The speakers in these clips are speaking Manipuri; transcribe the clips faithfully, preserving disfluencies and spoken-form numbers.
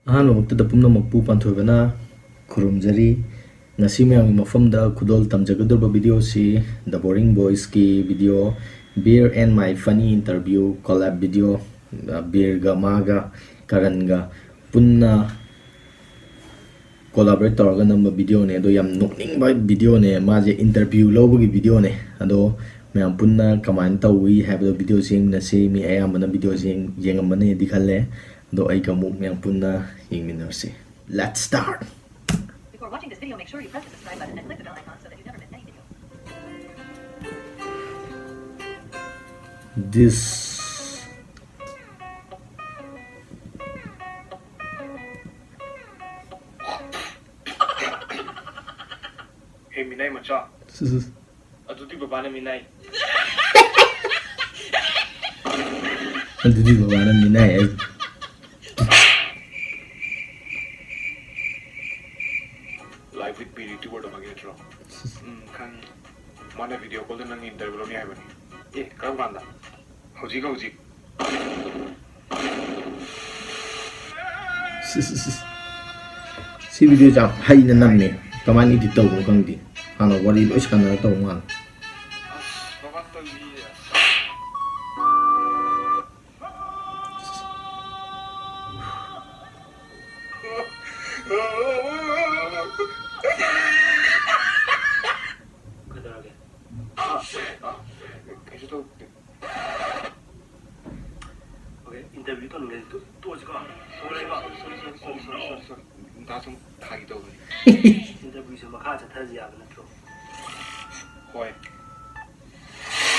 ꯑꯍꯥꯟꯕꯃꯛꯇꯗ ꯄꯨꯝꯅꯃꯛꯄꯨ ꯄꯥꯟꯊꯣꯏꯕꯅ ꯈꯨꯔꯨꯝꯖꯔꯤ꯫ ꯉꯁꯤ ꯃꯌꯥꯝꯒꯤ ꯃꯐꯝꯗ ꯈꯨꯗꯣꯜ ꯇꯝꯖꯒꯗꯧꯔꯤꯕ video ꯁꯤ The Boring Boys ꯀꯤ video, Beer and My Funny Interview collab video, ꯑ, ꯕꯤꯔꯒ ꯃꯥꯒ ꯀꯔꯟꯒ ꯄꯨꯟꯅ collaborate ꯇꯧꯔꯒ ꯅꯝꯕ video ꯅꯦ꯫ ꯑꯗꯣ ꯌꯥꯝ ꯅꯣꯛꯅꯤꯡꯕ video ꯅꯦ, ꯃꯥꯁꯦ interview ꯂꯧꯕꯒꯤ video ꯅꯦ꯫ ꯑꯗꯣ ꯃꯌꯥꯝ ꯄꯨꯟꯅ ꯀꯃꯥꯏꯅ ꯇꯧꯏ ꯍꯥꯏꯕꯗꯣ video ꯁꯤ ꯌꯦꯡꯃꯤꯟꯅꯁꯤ꯫ ꯃꯤ ꯑꯌꯥꯝꯕꯅ video ꯁꯤ ꯌꯦꯡꯉꯝꯃꯅꯤꯗꯤ ꯈꯜꯂꯦ꯫ ꯑꯗꯣ ꯑꯩꯒ ꯑꯃꯨꯛ ꯃꯌꯥꯝ ꯄꯨꯟꯅ ꯌꯦꯡꯃꯤꯟꯅꯔꯁꯤ꯫ Let's start! Before watching this video, make sure you press the subscribe button and click the bell icon so that you never miss any video. This ꯍꯦ ꯃꯤꯅꯥꯏ ꯃꯆꯥ, ꯑꯗꯨꯗꯤ ꯕꯕꯥꯅ ꯃꯤꯅꯥꯏ꯫ ꯑꯗꯨꯗꯤ ꯕꯕꯥꯅ ꯃꯤꯅꯥꯏ ꯍꯥꯏ꯫ Live with P YouTuber ꯗꯣ ꯈꯪꯉꯤ ꯅꯠꯇ꯭ꯔꯣ? ꯎꯝ, ꯈꯪꯉꯤ꯫ ꯃꯥꯅ video call ꯗ ꯅꯪ interview ꯂꯧꯅꯤ ꯍꯥꯏꯕꯅꯤ꯫ ꯑꯦ, ꯀꯔꯝ ꯀꯥꯟꯗ? ꯍꯧꯖꯤꯛ ꯍꯧꯖꯤꯛ꯫ ꯁꯤ, ꯁꯤ, ꯁꯤ꯫ ꯁꯤ video ꯁꯦ ꯌꯥꯝ ꯍꯩꯅ ꯅꯝꯃꯦ꯫ ꯀꯃꯥꯏꯅ edit ꯇꯧꯕꯅꯣ ꯈꯪꯗꯦ꯫ ꯍꯥꯟꯅ ꯋꯥꯔꯤ ꯂꯣꯏ ꯁꯥꯟꯅꯔ ꯇꯧꯕ ꯃꯥꯜꯂꯦ꯫ ꯑꯁ, ꯃꯃꯥꯡꯗꯒꯤ, ꯑꯁ꯫ ꯀꯩꯗꯧꯔꯒꯦ? ꯑ, ꯑ, ꯀꯩꯁꯨ ꯇꯧꯗꯦ꯫ Okay, interview ꯇꯧꯅꯤꯡꯉꯗꯤ ꯇꯣ-, ꯇꯣꯛꯑꯁꯤꯀꯣ꯫ Sorry, sorry, sorry, sorry, sorry, sorry, sorry. ꯗꯥ ꯁꯨꯝ ꯐꯥꯒꯤ ꯇꯧꯕꯅꯤ꯫ Interview ꯁꯦ ꯃꯈꯥ ꯆꯠꯊꯁꯤ ꯍꯥꯏꯕ ꯅꯠꯇ꯭ꯔꯣ? ꯍꯣꯏ꯫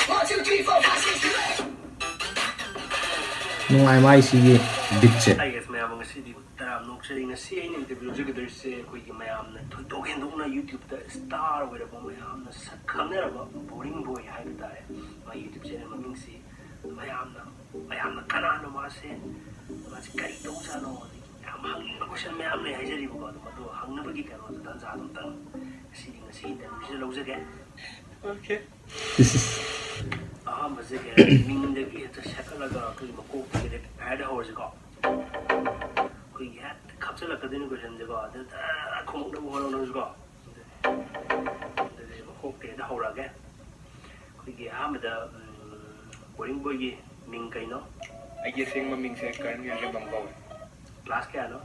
One, two, three, four, five, six, seven. ꯅꯨꯡꯉꯥꯏ ꯃꯥꯏ ꯁꯤꯒꯤ beat ꯁꯦ꯫ Hi guys, ꯃꯌꯥꯝ ꯉꯁꯤꯗꯤ ꯇꯔꯥꯝꯅ ꯑꯣꯛꯆꯔꯤ꯫ ꯉꯁꯤ ꯑꯩꯅ interview ꯂꯧꯖꯒꯗꯧꯔꯤꯁꯦ ꯑꯩꯈꯣꯏꯒꯤ ꯃꯌꯥꯝꯅ ꯊꯣꯏꯗꯣꯛ ꯍꯦꯟꯗꯣꯛꯅ YouTube ꯇ star ꯑꯣꯏꯔꯕ, ꯃꯌꯥꯝꯅ ꯁꯛ ꯈꯪꯅꯔꯕ Boring Boy ꯍꯥꯏꯕ ꯇꯥꯔꯦ꯫ ꯃꯥꯒꯤ YouTube channel ꯃꯃꯤꯡꯁꯤ ꯃꯌꯥꯝꯅ, ꯃꯌꯥꯝꯅ ꯀꯅꯥꯅꯣ ꯃꯥꯁꯦ, ꯃꯥꯁꯦ ꯀꯔꯤ ꯇꯧꯖꯥꯠꯅꯣ, ꯑꯗꯒꯤ ꯌꯥꯝ ꯍꯪꯅꯤꯡꯕ question ꯃꯌꯥꯝ ꯂꯩ ꯍꯥꯏꯖꯔꯤꯕꯀꯣ꯫ ꯑꯗꯨꯝ ꯑꯗꯣ ꯍꯪꯅꯕꯒꯤ ꯀꯩꯅꯣꯗꯣ ꯇꯥꯟꯖꯥꯗꯣ ꯑꯝꯇꯪ ꯉꯁꯤꯗꯤ, ꯉꯁꯤ interview ꯁꯤꯗ ꯂꯧꯖꯒꯦ꯫ Okay꯫ ꯑꯍꯥꯟꯕꯁꯦ ꯀꯩ ꯍꯥꯏꯅꯤ, ꯃꯤꯡꯗꯒꯤ ꯍꯦꯛꯇ ꯁꯦꯠꯀꯠꯂꯒ ꯑꯩꯈꯣꯏꯒꯤ ꯃꯀꯣꯛꯇꯒꯤ rapid fire ꯗ ꯍꯧꯔꯁꯤꯀꯣ꯫ ꯑꯩꯈꯣꯏꯒꯤ ꯍꯦꯛꯇ ꯈꯥꯞꯆꯜꯂꯛꯀꯗꯣꯏꯅꯤ questionꯁꯦꯀꯣ, ꯑꯗꯨ ꯈꯨꯝꯃꯛꯅꯕ ꯍꯣꯠꯅꯧ ꯅꯪꯁꯨꯀꯣ꯫ ꯑꯗꯨꯗꯤ ꯃꯀꯣꯛꯇꯩ ꯍꯦꯛꯇ ꯍꯧꯔꯛꯑꯒꯦ꯫ ꯑꯩꯈꯣꯏꯒꯤ ꯑꯍꯥꯟꯕꯗ, ꯎꯝ, ꯕꯣꯔꯤꯡ ꯕꯣꯏꯒꯤ ꯃꯤꯡ ꯀꯩꯅꯣ? ꯑꯩꯒꯤ ꯑꯁꯦꯡꯕ ꯃꯤꯡꯁꯦ ꯀꯔꯟ ꯏꯔꯝꯕꯝ ꯀꯧꯏ꯫ Class ꯀꯌꯥꯅꯣ?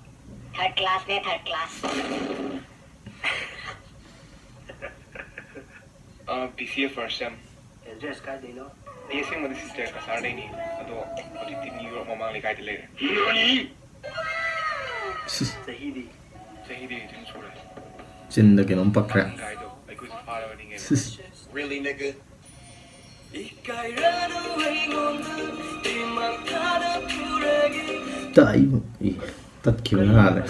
Third classꯅꯦ, third class꯫ ꯑ, B C A first sem꯫ Address ꯀꯥꯏꯗꯩꯅꯣ? ꯑꯩ ꯑꯁꯦꯡꯕꯗꯤ sister ꯀꯁꯥꯔꯗꯩꯅꯤ, ꯑꯗꯣ ꯍꯧꯖꯤꯛꯇꯤ New York ꯃꯃꯥꯡ ꯂꯩꯀꯥꯏꯗ ꯂꯩꯔꯦ꯫ ꯆꯍꯤꯗꯤ? ꯆꯍꯤꯗꯤ eighteen ꯁꯨꯔꯦ꯫ ꯆꯤꯟꯗ ꯀꯩꯅꯣꯝ ꯄꯛꯈ꯭ꯔꯦ꯫ ꯄꯥꯈꯪ ꯀꯥꯏꯗꯣ ꯑꯩꯈꯣꯏꯁꯨ ꯐꯥꯔꯕꯅꯤꯉꯦ꯫ ꯁꯤꯁ꯫ Really, nigga? ꯇꯥꯏ-, ꯏ, ꯇꯠꯈꯤꯕꯅ ꯍꯥꯜꯂꯦ꯫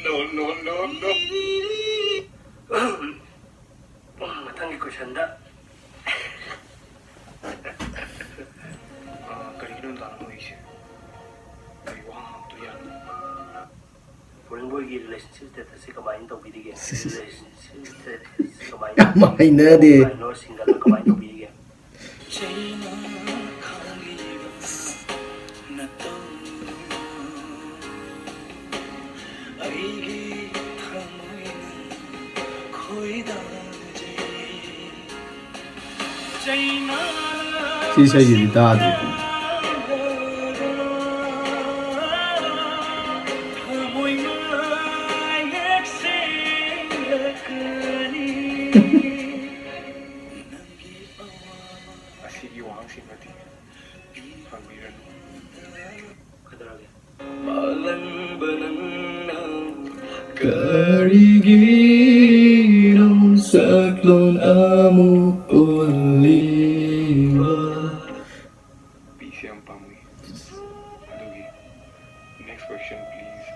No, no, no, no. ꯃꯊꯪꯒꯤ questionꯗ꯫ ꯑ, ꯀꯔꯤꯒꯤꯅꯣ ꯗꯥ ꯅꯣꯛꯏꯁꯦ? ꯀꯔꯤ ꯋꯥ ꯉꯥꯡꯉꯛꯇꯣꯏꯖꯥꯠꯅꯣ? ꯕꯣꯔꯤꯡ ꯕꯣꯏꯒꯤ relationship statusꯁꯦ ꯀꯃꯥꯏꯅ ꯇꯧꯕꯤꯔꯤꯒꯦ? Relationship status ꯀꯃꯥꯏꯅ ꯌꯥꯝ ꯍꯩꯅꯗꯦ꯫ ꯀꯃꯥꯏꯅꯣ, single ꯀꯃꯥꯏꯅ ꯇꯧꯕꯤꯔꯤꯒꯦ? ꯁꯤ ꯏꯁꯩꯁꯤꯗꯤ ꯇꯥꯗ꯭ꯔꯤ꯫ ꯑꯁꯤꯒꯤ ꯋꯥꯍꯪꯁꯤꯃꯗꯤ ꯍꯪꯕꯤꯔꯅꯨ꯫ ꯀꯩꯗꯧꯔꯒꯦ? ꯃꯥꯂꯪꯕ ꯅꯪꯅ ꯀꯔꯤꯒꯤꯅꯣ ꯁꯛꯂꯣꯟ ꯑꯃꯨꯛ ꯑꯣꯜꯂꯤꯕ? ꯄꯤꯁꯦ ꯌꯥꯝ ꯄꯥꯝꯃꯨꯏ꯫ ꯑꯗꯨꯒꯤ next question, please.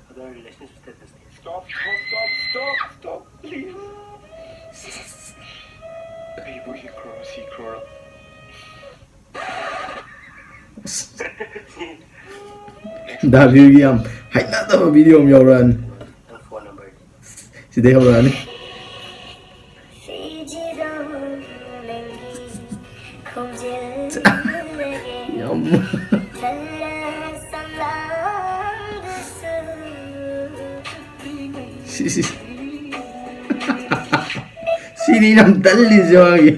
ꯑꯗꯣ relationship statusꯇꯤ? Stop, stop, stop, stop, stop, please. ꯑꯩꯕꯨ ꯍꯤꯈ꯭ꯔꯣ, ꯁꯤꯈ꯭ꯔꯣ꯫ ꯗꯥꯕꯤꯔꯒꯤ ꯌꯥꯝ ꯍꯩꯅꯗꯕ video ꯑꯃ ꯌꯥꯎꯔꯛꯑꯅꯤ꯫ ꯅꯪ phone numberꯗꯤ? ꯁꯤꯗꯩ ꯍꯧꯔꯛꯑꯅꯤ꯫ ꯁꯤꯖꯤꯔꯣ ꯅꯪꯒꯤ ꯈꯣꯡꯖꯦꯜ ꯌꯥꯝ ꯁꯤ, ꯁꯤ, ꯁꯤ꯫ ꯁꯤꯅꯤ ꯌꯥꯝ ꯇꯜꯂꯤꯁꯦ ꯃꯥꯒꯤ꯫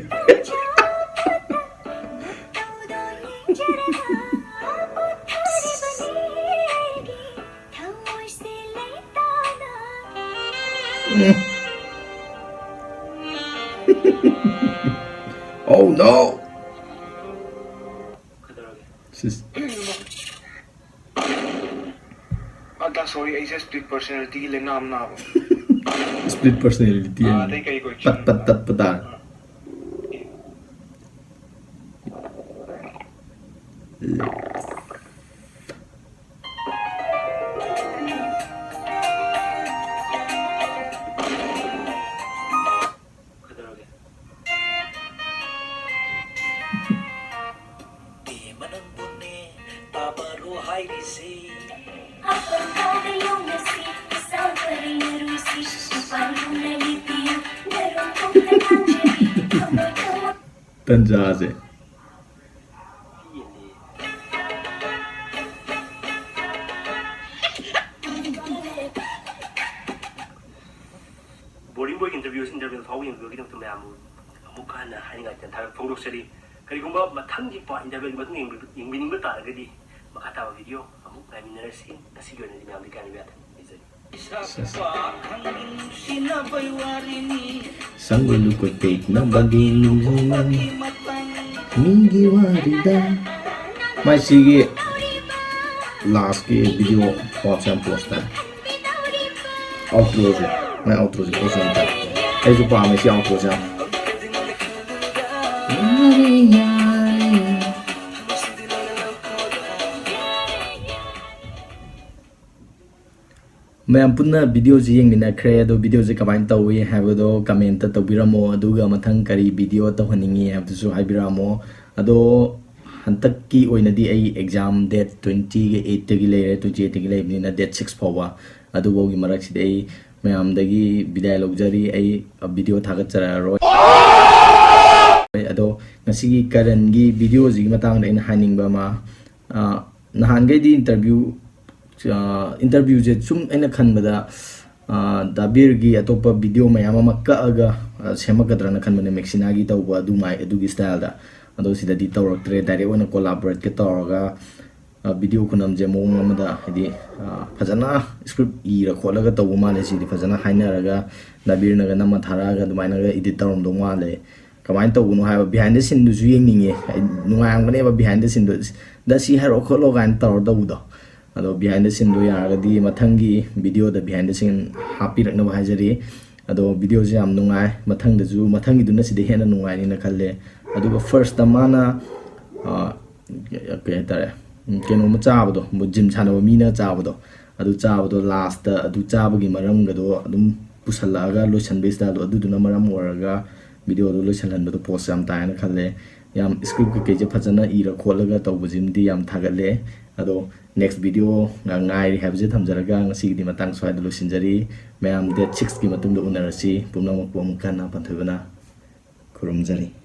ꯎꯝ꯫ Oh no! ꯀꯩꯗꯧꯔꯒꯦ? ꯁꯤꯁ꯫ ꯑꯗ, sorry, ꯑꯩꯁꯦ split personality ꯒꯤ ꯂꯥꯏꯅꯥ ꯑꯃ ꯅꯥꯕ꯫ Split personality ꯑꯥ, ꯍꯥꯏꯅ ꯑꯇꯩ ꯀꯔꯤ ꯀꯣꯏ ꯄꯠ ꯄꯠ ꯇꯠꯄ ꯇꯥꯔꯦ꯫ ꯑꯥ꯫ ꯑꯦ꯫ ꯀꯩꯗꯧꯔꯒꯦ? ꯇꯦꯃ ꯅꯪꯕꯨꯅꯦ ꯇꯥꯕꯔꯣ ꯍꯥꯏꯔꯤꯁꯦ? ꯑꯄꯪꯕꯗ ꯌꯧꯅꯁꯤ, ꯏꯆꯥꯎ ꯄꯔꯦꯡ ꯅꯔꯣꯏꯁꯤ, ꯅꯨꯄꯥ ꯂꯨꯅ ꯂꯤꯄꯤꯌꯨ, ꯅꯔꯣꯟ ꯊꯣꯛꯇ ꯉꯥꯡꯖꯕꯤ, ꯊꯃꯣꯏ ꯊꯃꯣꯏ꯫ ꯇꯟꯖꯥꯁꯦ꯫ ꯕꯣꯔꯤꯡ ꯕꯣꯏꯒꯤ interview, interval ꯐꯥꯎꯕ ꯌꯦꯡꯕꯤꯕꯒꯤꯗꯃꯛꯇ ꯃꯌꯥꯝꯕꯨ ꯑꯃꯨꯛ ꯍꯟꯅ ꯍꯥꯏꯅꯤꯡꯉꯥꯏ ꯊꯥꯒꯠ ꯐꯣꯡꯗꯣꯛꯆꯔꯤ꯫ ꯀꯔꯤꯒꯨꯝꯕ ꯃꯊꯪꯒꯤ part, interval ꯒꯤ ꯃꯇꯨꯡ ꯌꯦꯡꯕꯤ-, ꯌꯦꯡꯕꯤꯅꯤꯡꯕ ꯇꯥꯔꯒꯗꯤ ꯃꯈꯥ ꯇꯥꯕ video ꯑꯃꯨꯛ ꯉꯥꯏꯃꯤꯟꯅꯔꯁꯤ꯫ ꯉꯁꯤꯒꯤ ꯑꯣꯏꯅꯗꯤ ꯃꯌꯥꯝꯗ ꯏꯀꯥꯏꯅꯕ ꯌꯥꯊꯪ ꯅꯤꯖꯔꯤ꯫ ꯁꯪꯒꯨ ꯂꯨꯀꯣꯏ ꯇꯦꯛꯅꯕꯒꯤ ꯅꯤꯡꯖꯪ ꯃꯤꯒꯤ ꯋꯥꯔꯤꯗ꯫ ꯃꯥꯏ ꯁꯤꯒꯤ last ꯀꯤ video part ꯌꯥꯝ post ꯇꯥꯏ꯫ Outro ꯁꯦ, ꯃꯥꯏ outro ꯁꯦ post ꯌꯥꯝ ꯇꯥꯏ꯫ ꯑꯩꯁꯨ ꯄꯥꯝꯃꯦ ꯁꯤ outro ꯁꯦ ꯌꯥꯝ꯫ ꯃꯌꯥꯝ ꯄꯨꯟꯅ video ꯁꯤ ꯌꯦꯡꯃꯤꯟꯅꯈ꯭ꯔꯦ, ꯑꯗꯣ video ꯁꯤ ꯀꯃꯥꯏꯅ ꯇꯧꯏ ꯍꯥꯏꯕꯗꯣ comment ꯇ ꯇꯧꯕꯤꯔꯝꯃꯣ, ꯑꯗꯨꯒ ꯃꯊꯪ ꯀꯔꯤ video ꯇꯧꯍꯟꯅꯤꯡꯉꯤ ꯍꯥꯏꯕꯗꯨꯁꯨ ꯍꯥꯏꯕꯤꯔꯛꯑꯝꯃꯣ꯫ ꯑꯗꯣ ꯍꯟꯗꯛꯀꯤ ꯑꯣꯏꯅꯗꯤ ꯑꯩ exam date twenty eight ꯇꯒꯤ ꯂꯩꯔꯦ, twenty eight ꯇꯒꯤ ꯂꯩꯕꯅꯤꯅ date six ꯐꯥꯎꯕ, ꯑꯗꯨꯐꯥꯎꯒꯤ ꯃꯔꯛꯁꯤꯗꯤ ꯑꯩ ꯃꯌꯥꯝꯗꯒꯤ ꯕꯤꯗꯥꯏ ꯂꯧꯖꯔꯤ꯫ ꯑꯩ video ꯊꯥꯒꯠꯆꯔꯛꯑꯔꯣꯏ꯫ ꯑꯗꯣ ꯉꯁꯤꯒꯤ ꯀꯔꯟꯒꯤ ꯚꯤꯗꯤꯑꯣꯁꯤꯒꯤ ꯃꯇꯥꯡꯗ ꯑꯩꯅ ꯍꯥꯏꯅꯤꯡꯕ ꯑꯃ, ꯑ, ꯅꯍꯥꯟꯈꯩꯗꯤ ꯏꯟꯇꯔꯚ꯭ꯌꯨ, ꯑ, ꯏꯟꯇꯔꯚ꯭ꯌꯨꯁꯦ ꯁꯨꯝ ꯑꯩꯅ ꯈꯟꯕꯗ, ꯑ, ꯗꯥꯕꯤꯔꯒꯤ ꯑꯇꯣꯞꯄ ꯚꯤꯗꯤꯑꯣ ꯃꯌꯥꯝ ꯑꯃ ꯀꯛꯑꯒ, ꯑ, ꯁꯦꯝꯃꯛꯀꯗ꯭ꯔꯅ ꯈꯟꯕꯅꯦ, ꯃꯦꯛꯁꯤꯅꯥꯒꯤ ꯇꯧꯕ ꯑꯗꯨꯃꯥꯏ, ꯑꯗꯨꯒꯤ ꯁ꯭ꯇꯥꯏꯜꯗ꯫ ꯑꯗꯣ ꯁꯤꯗꯗꯤ ꯇꯧꯔꯛꯇ꯭ꯔꯦ, ꯗꯥꯏꯔꯦꯛ ꯑꯣꯏꯅ ꯀꯣꯂꯥꯕꯣꯔꯦꯠꯀ ꯇꯧꯔꯒ, ꯑ, ꯚꯤꯗꯤꯑꯣ ꯈꯨꯅꯝꯁꯦ ꯃꯑꯣꯡ ꯑꯃꯗ, ꯍꯥꯏꯗꯤ, ꯑ, ꯐꯖꯅ ꯁ꯭ꯀ꯭ꯔꯤꯞ ꯏꯔ ꯈꯣꯠꯂꯒ ꯇꯧꯕ ꯃꯥꯜꯂꯦ꯫ ꯁꯤꯗꯤ ꯐꯖꯅ ꯍꯥꯏꯅꯔꯒ ꯗꯥꯕꯤꯔꯅꯒ ꯅꯝꯃ ꯊꯥꯔꯛꯑꯒ ꯑꯗꯨꯃꯥꯏꯅꯒ ꯏꯗꯤꯠ ꯇꯧꯔꯝꯗꯧ ꯃꯥꯜꯂꯦ꯫ ꯀꯃꯥꯏꯅ ꯇꯧꯕꯅꯣ ꯍꯥꯏꯕ behind the sceneꯗꯨꯁꯨ ꯌꯦꯡꯅꯤꯡꯉꯦ꯫ ꯑꯩ ꯅꯨꯡꯉꯥꯏꯔꯝꯒꯅꯦꯕ behind the sceneꯗꯣ, "ꯗ ꯁꯤ ꯍꯥꯏꯔꯛꯑꯣ ꯈꯣꯠꯂꯣ" ꯀꯥꯏꯅ ꯇꯧꯔ ꯇꯧꯕꯗꯣ꯫ ꯑꯗꯣ behind the sceneꯗꯣ ꯌꯥꯔꯒꯗꯤ ꯃꯊꯪꯒꯤ ꯚꯤꯗꯤꯑꯣꯗ behind the scene ꯍꯥꯞꯄꯤꯔꯛꯅꯕ ꯍꯥꯏꯖꯔꯤ꯫ ꯑꯗꯣ ꯚꯤꯗꯤꯑꯣꯁꯦ ꯌꯥꯝ ꯅꯨꯡꯉꯥꯏ, ꯃꯊꯪꯗꯁꯨ, ꯃꯊꯪꯒꯤꯗꯨꯅ ꯁꯤꯗ ꯍꯦꯟꯅ ꯅꯨꯡꯉꯥꯏꯅꯤꯅ ꯈꯜꯂꯦ꯫ ꯑꯗꯨꯒ firstꯇ ꯃꯥꯅ, ꯑ, ꯀꯩ ꯍꯥꯏꯇꯥꯔꯦ, ꯎꯝ, ꯀꯩꯅꯣꯝꯃ ꯆꯥꯕꯗꯣ, ꯖꯤꯝ ꯁꯥꯟꯅꯕ ꯃꯤꯅ ꯆꯥꯕꯗꯣ, ꯑꯗꯨ ꯆꯥꯕꯗꯣ lastꯇ ꯑꯗꯨ ꯆꯥꯕꯒꯤ ꯃꯔꯝꯒꯗꯣ ꯑꯗꯨꯝ ꯄꯨꯁꯜꯂꯛꯑꯒ ꯂꯣꯏꯁꯟꯕꯒꯤ styleꯗꯣ, ꯑꯗꯨꯗꯨꯅ ꯃꯔꯝ ꯑꯣꯏꯔꯒ ꯚꯤꯗꯤꯑꯣꯗꯣ ꯂꯣꯏꯁꯜꯍꯟꯕꯗꯣ pause ꯌꯥꯝ ꯇꯥꯏꯅ ꯈꯜꯂꯦ꯫ ꯌꯥꯝ script ꯀꯩꯀꯩꯁꯦ ꯐꯖꯅ ꯏꯔ ꯈꯣꯠꯂꯒ ꯇꯧꯕꯁꯤꯃꯗꯤ ꯌꯥꯝ ꯊꯥꯒꯠꯂꯦ꯫ ꯑꯗꯣ next video ꯉꯥꯏꯔꯤ ꯍꯥꯏꯕꯁꯦ ꯊꯝꯖꯔꯒ ꯉꯁꯤꯒꯤꯗꯤ ꯃꯇꯥꯡ ꯁ꯭ꯋꯥꯏꯗ ꯂꯣꯏꯁꯤꯟꯖꯔꯤ꯫ ꯃꯌꯥꯝ date sixꯀꯤ ꯃꯇꯨꯡꯗ ꯎꯅꯔꯁꯤ꯫ ꯄꯨꯝꯅꯃꯛꯄꯨ ꯑꯃꯨꯛ ꯍꯟꯅ ꯄꯟꯊꯣꯏꯕꯅ ꯈꯨꯔꯨꯝꯖꯔꯤ꯫